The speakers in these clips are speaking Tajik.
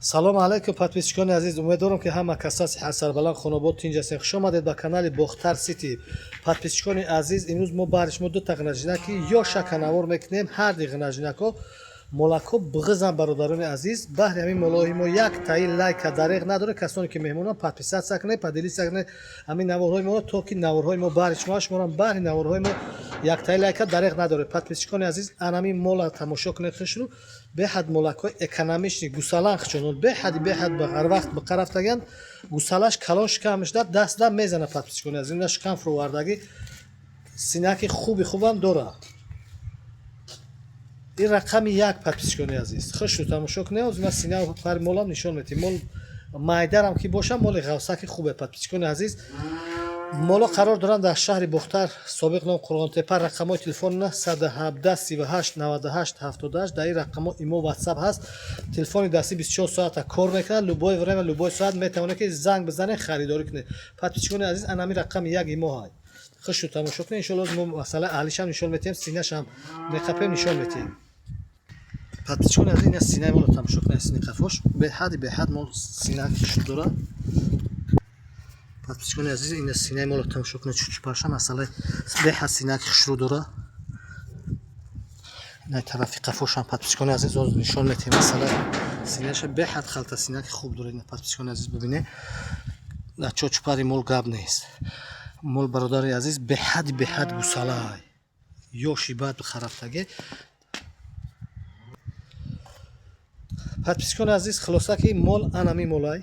Салому алайкум, подписчикони азиз. Умедворам, ки ҳама каса сиҳат, сарбаланд, хонобод, тинҷ ҳастем. Хуш омадед ба канали Бохтар Сити. Подписчикони азиз, имрӯз мо баҳри шумо дута ғинаҷинаки ёшака навор мекунем. Ҳар ди ғинаҷинако молако бғизан. Бародарони азиз, баҳри ҳамин молои мо як таи лайка дареғ надоред. Касоне ки меҳмонан, подписаться кунед, поделиться кунед ҳамин наворҳои моро, то ки наворҳои мо баҳри шумо, шуморам баҳри наворҳои мо як таи лайка дареғ надоред. Подписчикони азиз, анамин мола тамошо кунед. Хушрӯ, беҳад молакҳои экономичный гусалан хчонон, беҳади беҳад ба ҳар вақт биқа рафтаган. Гусалаш калон, шикамашда дастда мезана. Подписчикони азиз, ина шикам фурӯвардагӣ, синаки хуби хубам дорад. Ин рақами як, подписчикони азиз, хушрӯ тамошо кунед. Ҳозир ман сина пари молам нишон метиҳем. Мол майдарам ки боша, моли ғавсаки хубе. Подписчикони азиз, моло қарор доранд дар шаҳри Бохтар, собиқ ном Қурғонтепа. Рақамҳои телефон 917 38 98 78. Дар ин рақамҳо имо, Ватсап ҳаст. Телефони дастӣ 24 соата кор мекунад. Любое время, любой соат метавонед, ки занг бизанед, харидорӣ кунед. Подписчикони азиз, анами рақами як имо ҳай. Хушрӯ тамошо кунед. Иншоалло, мо масъалаи аҳлишам нишон метиҳем, синашам меқапем, нишон метиҳем. Подписчикони азиз, ина синаи моро тамошо кунед. Сини қафош беҳади беҳад мол сина хушрӯ дорад. Подписчикони азиз, ина синаи моро тамошо кунед. Чучпаша масъалаи беҳад синаки хушрӯ дорад. Ина тарафи қафошам, подписчикони азиз, ҳозир нишон метиҳем масъалаи синаша. Беҳад халта синаки хуб дорад. Ина, подписчикони азиз, бибинед, дар чочупари мол гап нест. Мол, бародари азиз, беҳади беҳад гусалай, ёши бад харафтаге. Подписчикони азиз, хулоса ки мол анами молай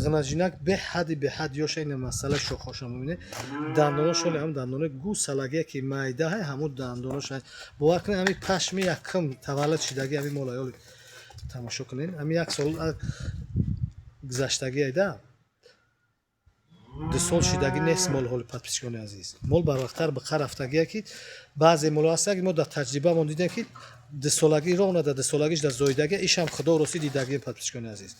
ғинаҷинак, беҳади беҳад ёша. Ина масъала шохоша мебинед, дандонош ҳоле ҳам дандонои гусалагие, ки майдаҳай, ҳамун дандонош. Бовар кунед, ҳамин пашми якум таваллуд шидаги ҳамин молай. Ҳоле тамошо кунед, ҳамин як сол гузаштагӣ айда, 2 сол шидагӣ нест мол ҳоли. Подписчикони азиз, мол барвақттар биқа рафтагие, ки баъзе моло ҳаста, ки мо дар таҷрибамон дидем, ки дусолагӣ роҳ нада, дусолагиш дар зоидагӣ ишам худо ростӣ дидагӣ. Подписчикони азиз,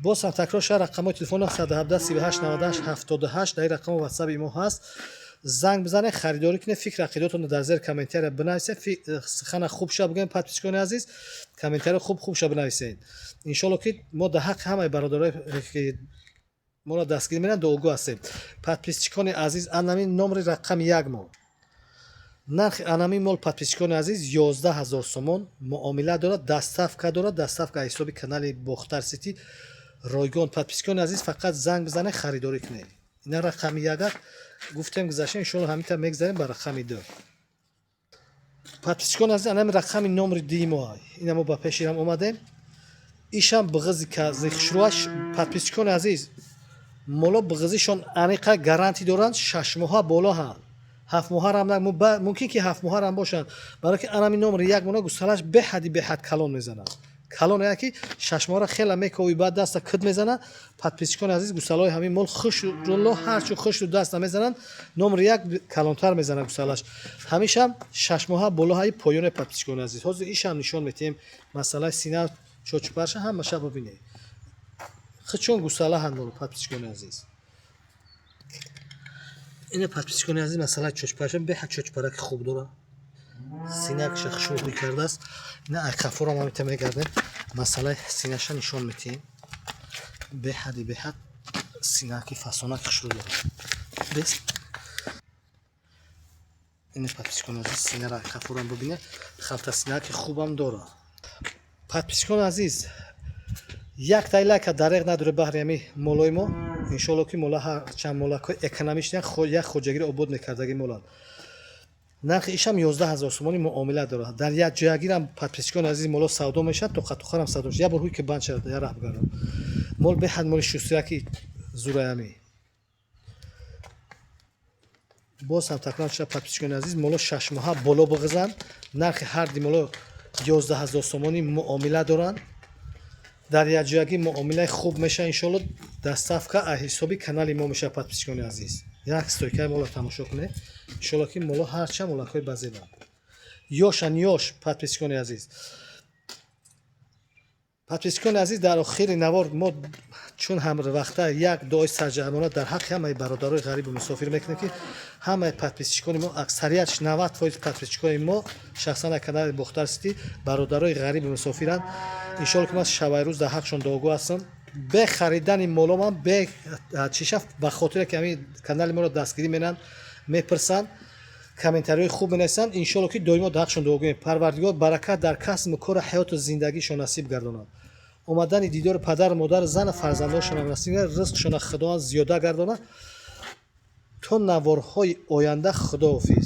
боз ҳам такрор шава, рақамҳои телефон 117 38 98 78. Дар ин рақамҳо Ватсаби мо ҳаст. Занг бизанед, харидорӣ кунед. Фикр ақидатонро дар зери комментария бинависед. Сухана хуб ша бигӯем. Подписчикони азиз, комментария хуб хуб ша бинависед. Иншолло, ки мо дар ҳаққи ҳамаи бародарое, ки моро дастгирӣ менанд, дуогӯ ҳастем. Подписчикони азиз, анамин номри рақами як мо. Нархи анамин мол, подписчикони азиз, 11 000 сомон. Муомила дорад, доставка дорад. Доставка аз ҳисоби канали Бохтар Сити ройгон. Подписчикони азиз, фақат занг бизанед, харидорӣ кунед. Ина рақами ягак гуфтем, гузаштем. Иншолло, ҳаминта мегзарем ба рақами ду. Подписчикони азиз, анами рақами номри дуи мо. Ина мо ба пеширам омадем, ишам бғизи кази хушрӯаш. Подписчикони азиз, моло бғизишон аниқа гарантӣ доранд, 6 моҳа боло ҳанд, 7 моҳарам мумкин, ки 7 моҳарам бошанд, барое ки анами номри як мона гусалаш беҳади беҳад калон мезанад. Калон яъне ки 6 моҳара хела мекови, баъд даста кид мезанад. Подписчикони азиз, гусалаҳои ҳамин мол хушрулло, ҳарчу хушру даста мезананд. Номри як калонтар мезанад гусалаш, ҳамишам 6 моҳа болоҳаи поёне. Подписчикони азиз, ҳозир ишам нишон метиҳем масъалаи сина, чочупарша ҳамаша бибинед. Хичон гусала ҳанд моло. Подписчикони азиз, ина, подписчикони азиз, масъалаи чочпарша беҳад чочпараки хуб дорад, синакша хушрӯй кардааст. Ина айқафорам ҳамита мегардем, масъалаи синаша нишон метиҳем. Беҳади беҳад синаки фасонак хушрӯ дорад. Бес ина, подписчикони азиз, синара айқафорам бибинед, халта синаки хубам дорад. Подписчикони азиз, як тай лайка дареғ надоре баҳри ҳами молои мо. Иншоалло, ки мола ҳарчанд молакҳои экономичный, як хоҷагиро обод мекардаги моланд. Нархи ишам 11 000 сомонӣ, муомила дорад. Дар як ҷоягирам, подписчикони азиз, моло савдо мешавад, тоқатухарам савдо мешавад. Як бор ҳуй ки банд шавад, я раҳ бигардам. Мол беҳад моли шустряки зураями. Боз ҳам такрор шуда, подписчикони азиз, моло 6 моҳа боло бигизанд. Нархи ҳар ди моло 11 000 сомонӣ, муомила доранд. Дар якҷоягӣ муомилаи хуб мешавад, иншоалло. Доставка аз ҳисоби канали мо мешавад. Подписчикони азиз, як стойкаи моло тамошо кунед. Иншоалло, ки моло ҳарчанд молакҳои базебанд, ёшан ёш. Подписчикони азиз. Подписчикони азиз, дар охири навор мо чун ҳамвақта як дуои сарҷамона дар ҳаққи ҳамаи бародарои ғарибу мусофир мекунем, ки ҳамаи подписчикони мо, аксариятш, 90% подписчикони мо, шахсан дар канали Бохтар Сити, бародарои ғарибу мусофиранд. Иншоалло, ки ман шабаи рӯз дар ҳаққшон дуогӯ ҳастам. Бе харидани моломам, бе чиша, ба хотире ки ҳамин канали моро дастгирӣ менанд, мепурсанд, комментариҳои хуб менависанд, иншоалло, ки доимо дар ҳаққшон дуогӯем. Парвардигор баракат дар касбу кору ҳаёту зиндагишон насиб гардонад, омадани дидори падару модар, зану фарзандошонам насиб гардонад, ризқшона Худованд зиёда гардонад. То наворҳои оянда, худоҳофиз.